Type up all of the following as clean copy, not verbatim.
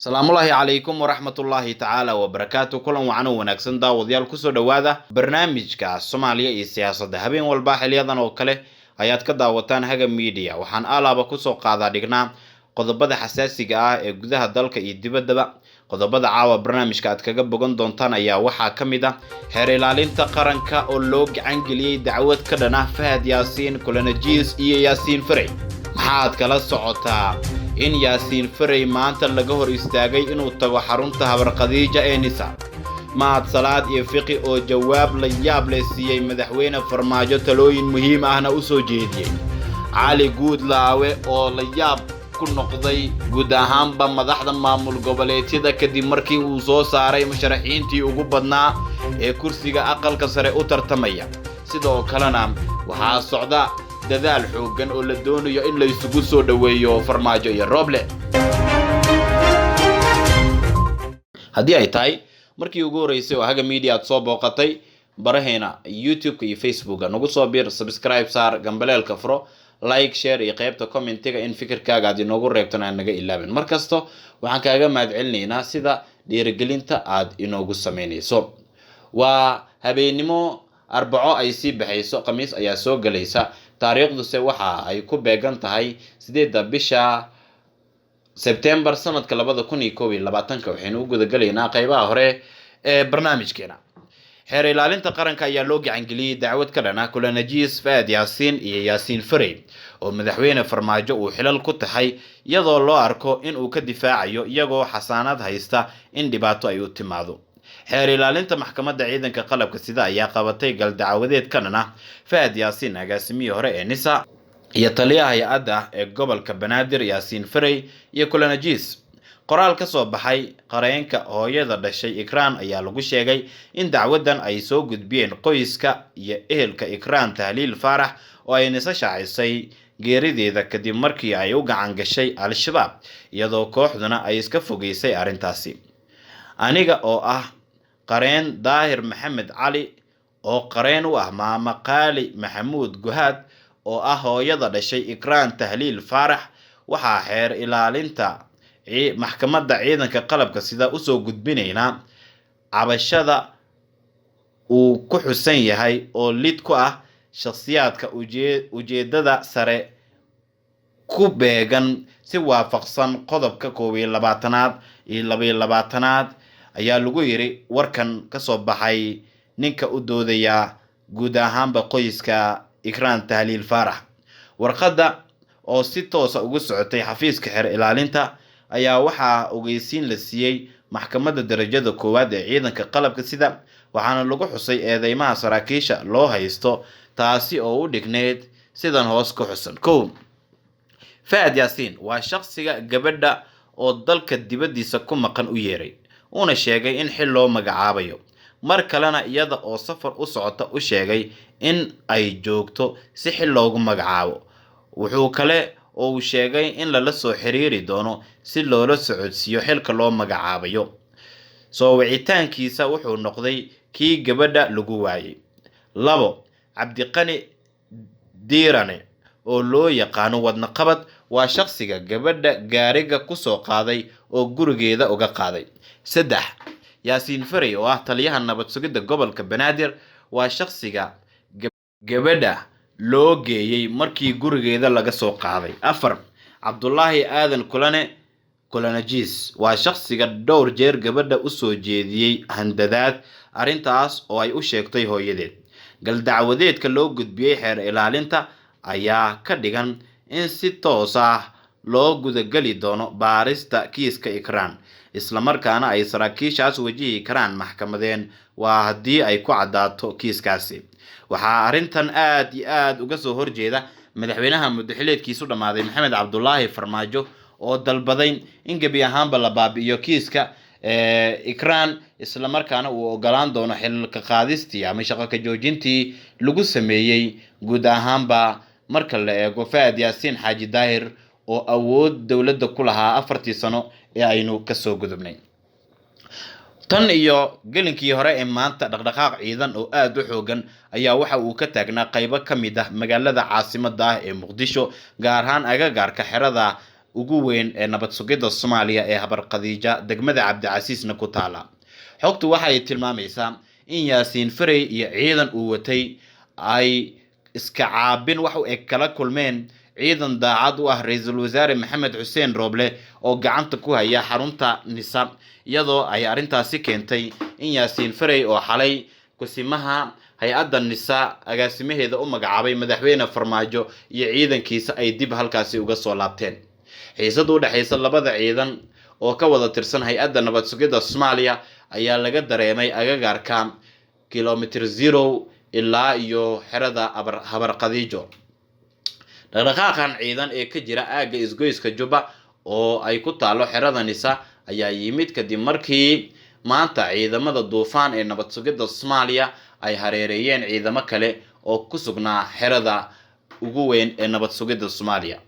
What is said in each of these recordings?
Asalaamullaahi calaykum waraxmatullaahi tacaala wabarakaatu. Kulan wacan oo wanaagsan, daawadayaal, kusoo dhowaada barnaamijka Soomaaliya iyo siyaasadda. Habeen walba xiliyadan oo kale ayaad ka daawataan Haga Media. Waxaan alaaba kusoo qaadaa dhignaa qodobada xasaasiga ah ee gudaha dalka iyo dibaddaba. Qodobada caawa barnaamijka aad kaga bogan doontaan ayaa waxaa ka mid ah xeer ilaalinta qaranka oo loo gacan geliyey dacwad ka dhan ah Fahad Yaasiin, Kulanajiis iyo Yaasiin Farey. Maxaad kala socotaa in Yaasiin Farey maanta laga hor istaagay inuu tago xarunta Habar Khadiija ee Nisa? Mahad Salaad iyo Fiqi oo jawaab la yaab leh siiyey madaxweyne Farmaajo, talooyin muhiim ahna u soo jeediyey. Cali Guudlaawe oo la yaab ku noqday guud ahaanba madaxda maamul goboleedyada kadib markii uu soo saaray musharaxiintii ugu badnaa ee kursiga aqalka sare u tartamaya. Sidoo kalena waxaa socda dadaal xooggan oo la doonayo in la isugu soo dhoweeyo Farmaajo iyo Rooble. Haddii ay tahay markii ugu horreysay oo Haga Media aad soo booqatay, baraheena YouTube-ka iyo Facebooka nagu soo bir, subscribe saar, gambaleelka furo, like, share iyo qaybta commentiga in fikirkaaga aad inoogu reebtan aan naga ilaabin. Mar kasto waxaan kaaga mahadcelinaynaa sida dhiirigelinta aad inoogu sameynayso. Waa habeennimo Arbaco ay sii baxayso, Khamiis ayaa soo gelaysa, taariikhduse waxa ay ku beegan tahay 8-da bisha Sebtembar sanadka 2021-ka. Waxaynu u gudagelaynaa qeybaha hore ee barnaamijkeena. Xeer ilaalinta qaranka ayaa loo gacangeliyey dacwad ka dhan ah Kulanajiis, Faad Yaasiin iyo Yaasiin Farey oo madaxweyne Farmaajo uu xilal ku taxay, iyadoo loo arko in uu ka difaacayo iyagoo xasaanad haysta in dhibaato ay u timaado. Xeer ilaalinta maxkamadda ciidanka qalabka sida ayaa qabatay galdacwadeed ka dhan ah Fahad Yaasiin, agaasimihii hore ee Nisa iyo taliyaha hay-adda ee gobolka Banaadir, Yaasiin Farey iyo Kulanajiis. Qoraal ka soo baxay qareenka hooyada dhashay Ikraan ayaa lagu sheegay in dacwadan ay soo gudbiyeen qoyska iyo ehelka Ikraan Tahliil Faarax oo ay Nisa shaacisay geerideeda kadib markii ay u gacan gashay Al-Shabaab, iyadoo kooxduna ay iska fogeysay arrintaasi. Aniga oo ah qareen Daahir Maxamed Cali oo qareen u ah Maama Qaali Maxamuud Guhaad oo ah hooyada dhashay Ikraan Tahliil Faarax, waxaa xeer ilaalinta maxkamadda ciidanka qalabka sida usoo gudbinaynaa cabashada uu ku xusan yahay oo lid ku ah shakhsiyaadka ujeedada sare ku beegan si waafaqsan qodobka 21-aad iyo 22-aad, ayaa lagu yiri warkan kasoo baxay ninka u doodaya guud ahaanba qoyska Ikraan Tahliil Faarax. Warqadda oo si toosa ugu socotay xafiiska xeer ilaalinta ayaa waxaa ogeysiin la siiyey maxkamadda darajada koowaad ee ciidanka qalabka sida, waxaana lagu xusay eedeymaha saraakiisha loo haysto, taasi oo u dhigneyd sidan hoos ku xusan. 1, Fahad Yaasiin waa shakhsiga gabadha oo dalka dibaddiisa ku maqan u yeeray, uuna sheegay in xil loo magacaabayo, mar kalena iyada oo safar u socota u sheegay in ay joogto si xil loogu magacaabo. Wuxuu kale oo uu sheegay in lala soo xiriiri doono si loola socodsiiyo xilka loo magacaabayo. Soo wicitaankiisa wuxuu noqday kii gabadha lagu waayay. 2, Cabdiqani Diirane oo loo yaqaano Wadnaqabad waa shakhsiga gabadha gaariga kusoo qaaday oo gurigeeda uga qaaday. 3, Yaasiin Farey oo ah taliyaha nabad sugidda gobolka Banaadir waa shakhsiga gabadha loo geeyey markii gurigeeda laga soo qaaday. 4, Cabdulaahi Aadan Kulane, Kulanajiis, waa shakhsiga dhowr jeer gabadha usoo jeediyey handadaad, arrintaas oo ay u sheegtay hooyadeed. Galdacwadeedka loo gudbiyey xeer ilaalinta ayaa ka dhigan in si toos ah loo gudageli doono baarista kiiska Ikraan, islamarkaana ay saraakiishaas wajihi karaan maxkamadeen, waa haddii ay ku caddaato kiiskaasi. Waxaa arrintan aad iyo aad uga soo horjeeda madaxweynaha muddaxileedkiisu dhammaaday Maxamed Cabdulaahi Farmaajo oo dalbaday in gebi ahaanba la baabi'iyo kiiska Ikraan, islamarkaana uu ogolaan doono xilka qaadistii ama shaqo ka joojintii lagu sameeyey guud ahaanba marka la eego Fahad Yaasiin Xaaji Daahir oo awood dowladda ku lahaa 4-tii sano ee aynu kasoo gudubnay. Tan iyo gelinkii hore ee maanta, dhaqdhaqaaq ciidan oo aada u xoogan ayaa waxa uu ka taagnaa qaybo ka mid ah magaalada caasimadda ah ee Muqdisho, gaar ahaan agagaarka xerada ugu weyn ee nabad sugidda Soomaaliya ee Habar Khadiija, degmada Cabdicasiisna ku taala. Xogtu waxay tilmaamaysaa in Yaasiin Farey iyo ciidan uu watay ay iska caabin wax u eg kala kulmeen ciidan daacad u ah ra-iisul wasaare Maxamed Xuseen Rooble oo gacanta ku haya xarunta NISA, iyadoo ay arrintaasi keentay in Yaasiin Farey oo xalay kusimaha hay-adda NISA agaasimaheeda u magacaabay madaxweyne Farmaajo iyo ciidankiisa ay dib halkaasi uga soo laabteen. Xiisada u dhexaysa labada ciidan oo ka wada tirsan hay-adda nabad sugidda Soomaaliya ayaa laga dareemay agagaarka Kilometer Zero ilaa iyo xerada Habar Khadiijo. Dhaqdhaqaaqan ciidan ee ka jira aagga isgoyska Jubba oo ay ku taalo xerada NISA ayaa yimid kadib markii maanta ciidamada Duufaan ee nabad sugidda Soomaaliya ay hareereeyeen ciidamo kale oo ku sugnaa xerada ugu weyn ee nabad sugidda Soomaaliya.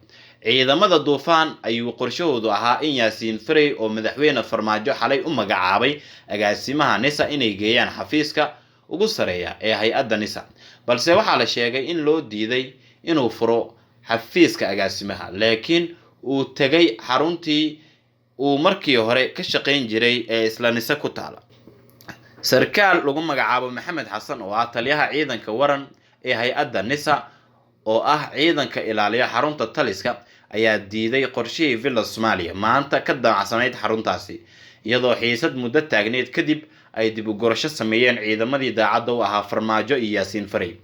Ciidamada Duufaan ayuu qorshahoodu ahaa in Yaasiin Farey oo madaxweyne Farmaajo xalay u magacaabay agaasimaha NISA inay geeyaan xafiiska ugu sareeya ee hay-adda NISA, balse waxaa la sheegay in loo diiday inuu furo xafiiska agaasimaha, laakiin uu tegay xaruntii uu markii hore ka shaqayn jiray ee isla NISA ku taala. Sarkaal lagu magacaabo Maxamed Xasan oo ah taliyaha ciidanka waran ee hay-adda NISA oo ah ciidanka ilaaliya xarunta taliska ayaa diiday qorshihii Villa Soomaaliya maanta ka damacsanayd xaruntaasi, iyadoo xiisad muddo taagneed kadib ay dib u gurasho sameeyeen ciidamadii daacadda u ahaa Farmaajo iyo Yaasiin Farey.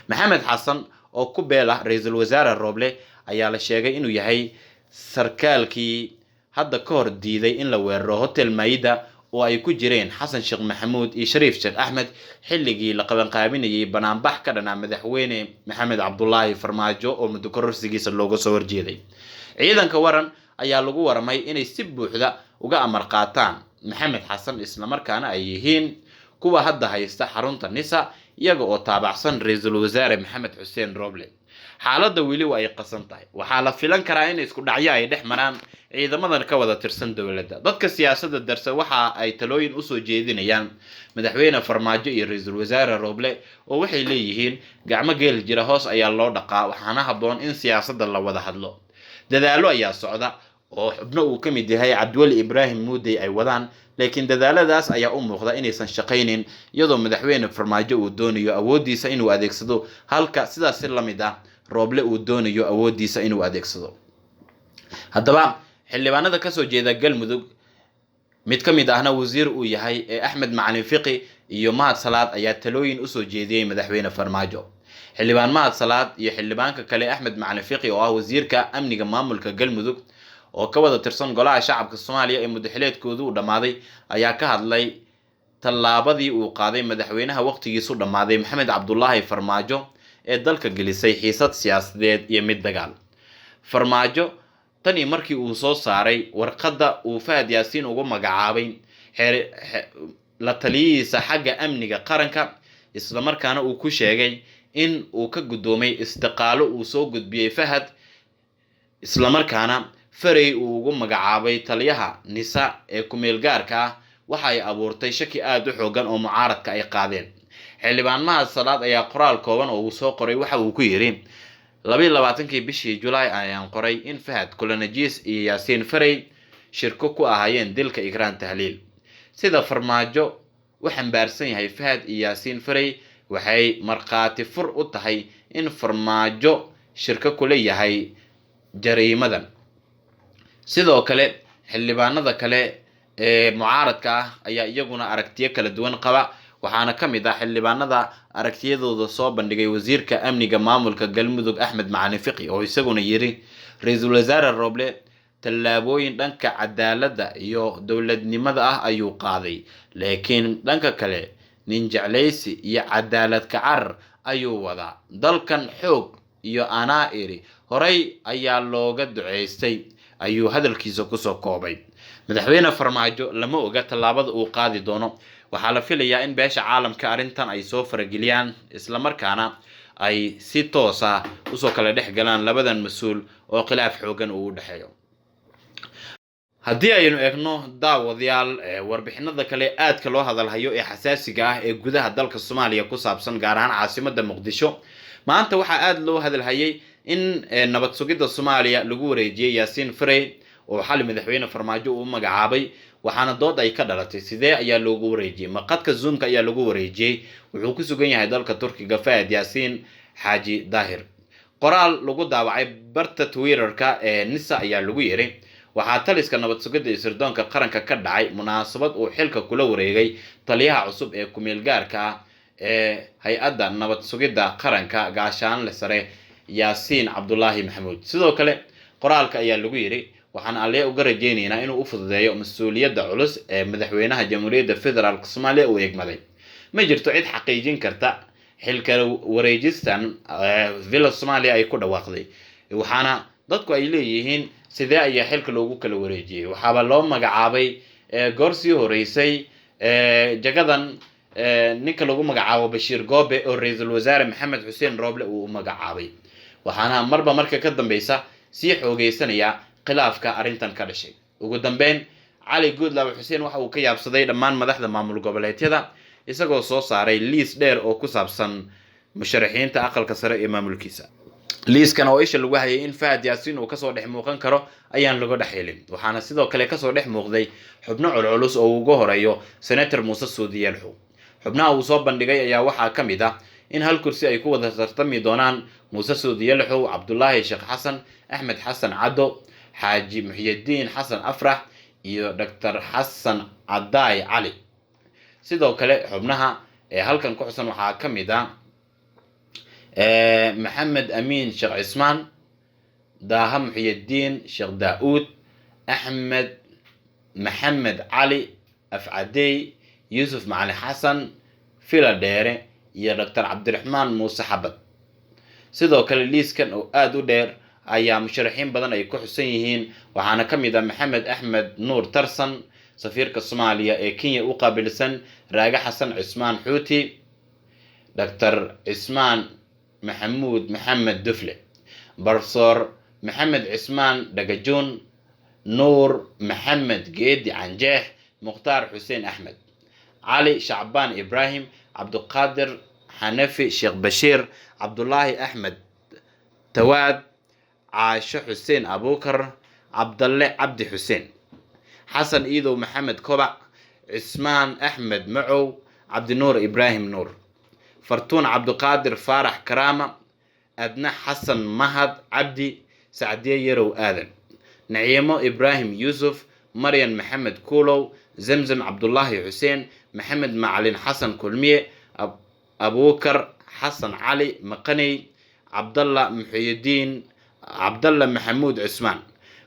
Maxamed Xasan oo ku beel ah ra-iisul wasaare Rooble ayaa la sheegay inuu yahay sarkaalkii hadda ka hor diiday in la weeraro Hotel Maida oo ay ku jireen Xasan Sheekh Maxamuud iyo Shariif Sheekh Axmed xilligii la qabanqaabinayay banaanbax ka dhanaa madaxweyne Maxamed Cabdulaahi Farmaajo oo muddo kororsigiisa looga soo horjeeday. Ciidanka waran ayaa lagu waramay inay si buuxda uga amar qaataan Maxamed Xasan, islamarkaana ay yihiin kuwa hadda haysta xarunta NISA, iyaga oo taabacsan ra-iisul wasaare Maxamed Xuseen Rooble. Xaaladda weli waa ay qasan tahay. Waxaa la filan karaa in isku dhacyo ay dhex maraan ciidamadan ka wada tirsan dowladda. Dadka siyaasadda darse waxa ay talooyin usoo jeedinayaan madaxweyne Farmaajo iyo ra-iisul wasaare Rooble, oo waxay leeyihiin gacmo geel jira hoos ayaa loo dhaqaa, waxaana habboon in siyaasadda la wada hadlo. Dadaallo ayaa socda oo xubno uu ka mid yahay Cabdiweli Ibraahim Muudey ay wadaan, laakiin dadaaladaas ayaa u muuqda inaysan shaqaynin, iyadoo madaxweyne Farmaajo uu doonayo awooddiisa inuu adeegsado, halka sidaas si la mid ah Rooble uu doonayo awooddiisa inuu adeegsado. Haddaba xildhibaanada kasoo jeeda Galmudug, mid ka mid ahna wasiir uu yahay ee Axmed Macalin Fiqi iyo Mahad Salaad, ayaa talooyin usoo jeediyey madaxweyne Farmaajo. Xildhibaan Mahad Salaad iyo xildhibaanka kale Axmed Macalin Fiqi oo ah wasiirka amniga maamulka Galmudug oo ka wada tirsan golaha shacabka Soomaaliya ee muddaxileedkoodu uu dhammaaday ayaa ka hadlay tallaabadii uu qaaday madaxweynaha waqtigiisu dhammaaday Maxamed Cabdulaahi Farmaajo ee dalka gelisay xiisad siyaasadeed iyo mid dagaal. Farmaajo tanii markii uu soo saaray warqadda uu Fahad Yaasiin ugu magacaabay la taliyihiisa xagga amniga qaranka, islamarkaana uu ku sheegay in uu ka guddoomay istiqaalo uu soo gudbiyey Fahad, islamarkaana Farey uu ugu magacaabay taliyaha NISA ee ku-meel gaarka ah, waxa ay abuurtay shaki aada u xoogan oo mucaaradka ay qaadeen. Xildhibaan Mahad Salaad ayaa qoraal kooban oo uu soo qoray waxa uu ku yidhi: 22-kii bishii Julaay ayaan qoray in Fahad Kulanajiis iyo Yaasiin Farey shirko ku ahaayeen dilka Ikraan Tahliil. Sida Farmaajo u xambaarsan yahay Fahad iyo Yaasiin Farey waxay markhaati fur u tahay in Farmaajo shirko kula yahay jariimadan. Sidoo kale xildhibaanada kale ee mucaaradka ah ayaa iyaguna aragtiyo kala duwan qaba, waxaana ka mid ah xildhibaanada aragtiyadooda soo bandhigay wasiirka amniga maamulka Galmudug Axmed Macalin Fiqi oo isaguna yidhi: ra-iisul wasaare Rooble tallaabooyin dhanka cadaaladda iyo dowladnimada ah ayuu qaaday, laakiin dhanka kale nin jeclaysi iyo cadaalad ka carar ayuu wadaa. Dalkan xoog iyo anaa iri horay ayaa looga duceystay, ayuu hadalkiisa kusoo koobay. Madaxweyne Farmaajo lama oga tallaabada uu qaadi doono. Waxaa la filayaa in beesha caalamka arrintan ay soo farageliyaan, islamarkaana ay si toos ah usoo kala dhex galaan labadan mas-uul oo khilaaf xoogan uu u dhexeeyo. Haddii aynu eegno, daawadayaal, warbixinada kale aadka loo hadalhayo ee xasaasiga ah ee gudaha dalka Soomaaliya ku saabsan, gaar ahaan caasimadda Muqdisho, maanta waxaa aada loo hadalhayay in nabad sugidda Soomaaliya lagu wareejiyey Yaasiin Farey. oo xali Madaxweyne Farmaajo uu magacaabay, waxaana dood ay ka dhalatay sidee ayaa loogu wareejiyey? Maqadka Zoomka ayaa lagu wareejiyey? Wuxuu ku sugan yahay dalka Turkiga Fahad Yaasiin Xaaji Daahir. Qoraal lagu daawacay barta Twitterka ee NISA ayaa lagu yiri: waxaa taliska nabad sugidda iyo sirdoonka qaranka ka dhacay munaasabad uu xilka kula wareegay taliyaha cusub ee kumeel gaarka ah ee hay-adda nabad sugidda qaranka, Gaashaanle Sare Yaasiin Cabdulaahi Maxamuud. Sidoo kale qoraalka ayaa lagu yiri: waxaan Alle uga rajeyneynaa inuu u fududeeyo mas-uuliyadda culus ee Madaxweynaha Jamhuuriyadda Federaalk Soomaaliya uu egmaday. Ma jirto cid xaqiijin karta xilka wareejistan Villa Soomaaliya ay ku dhawaaqday, waxaana dadku ay leeyihiin sidee ayaa xilka loogu kala wareejiyey? Waxaaba loo magacaabay goor sii horeysay jagadan ninka lagu magacaabo Bashiir Goobe oo Ra-iisul Wasaare Maxamed Xuseen Rooble uu u magacaabay, waxaana marba marka ka dambeysa sii xoogeysanaya khilaafka arrintan ka dhashay. Ugu dambeyn, Cali Guudlaawe Xuseen waxa uu ka yaabsaday dhammaan madaxda maamul goboleedyada, isagoo soo saaray liis dheer oo ku saabsan musharaxiinta aqalka sare ee maamulkiisa. Liiskan oo isha lagu hayay in Fahad Yaasiin uu kasoo dhex muuqan karo ayaan laga dhex helin, waxaana sidoo kale kasoo dhex muuqday xubno culculus oo ugu horeeyo Senator Muuse Suudi Yelxu. Xubnaha uu soo bandhigay ayaa waxaa ka mid ah in hal kursi ay ku wada tartami doonaan Muuse Suudi Yelxow, Cabdulaahi Sheekh Xasan, Axmed Xasan Caddo, Xaaji Muxyidiin Xasan Afrax iyo Doctor Xasan Cadaay Cali. Sidoo kale xubnaha ee halkan ku xusan waxaa ka mid ah Maxamed Amiin Sheekh Cismaan, Daaha Muxyidiin Sheekh Daa-uud, Axmed Maxamed Cali Afcadey, Yuusuf Macalin Xasan Fila Dheere iyo Doctor Cabdiraxmaan Muuse Xabad. Sidoo kale liiskan oo aada u dheer ayaa musharaxiin badan ay ku xusan yihiin, waxaana ka mid ah Maxamed Axmed Nuur Tarsan, safiirka Soomaaliya ee Kenya u qaabilsan, Raage Xasan Cismaan Xuuti, Doctor Cismaan Maxamuud Maxamed Dufle, Barsoor Maxamed Cismaan Dhagajuun, Nuur Maxamed Geedi Canjeex, Mukhtaar Xuseen Axmed, Cali Shacbaan Ibraahim, Cabduqaadir Xanafi Sheekh Bashiir, Cabdulaahi Axmed Tawaad, Caasho Xuseen Abuukar, Cabdalle Cabdi Xuseen, Xasan Iidow Maxamed Kobac, Cismaan Axmed Macow, Cabdinuur Ibraahim Nuur, Fartuun Cabdiqaadir Faarax Karaama, Adna Xasan Mahad Cabdi, Sacdiye Yarow Aadan, Naciimo Ibraahim Yuusuf, Maryan Maxamed Kuulow, Zamzam Cabdulaahi Xuseen, Maxamed Macalin Xasan Kulmiye, Abuukar Xasan Cali Maqaney, Cabdalla Muxyidiin, Cabdalla Maxamuud Cusmaan.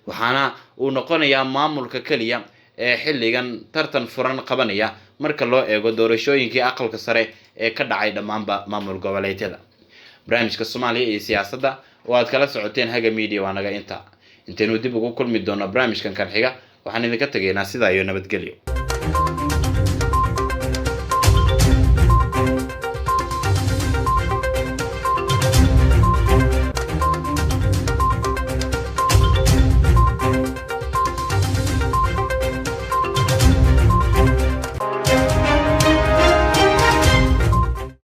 Waxaana uu noqonayaa maamulka keliya ee xilligan tartan furan qabanaya marka loo eego doorashooyinkii aqalka sare ee ka dhacay dhammaanba maamul goboleedyada. Barnaamijka Soomaaliya iyo siyaasadda oo aad kala socoteen Haga Media waa naga intaa. Intaynu dib ugu kulmi doono barnaamijkan kan xiga, waxaan idinka tegaynaa sidaa iyo nabadgelyo.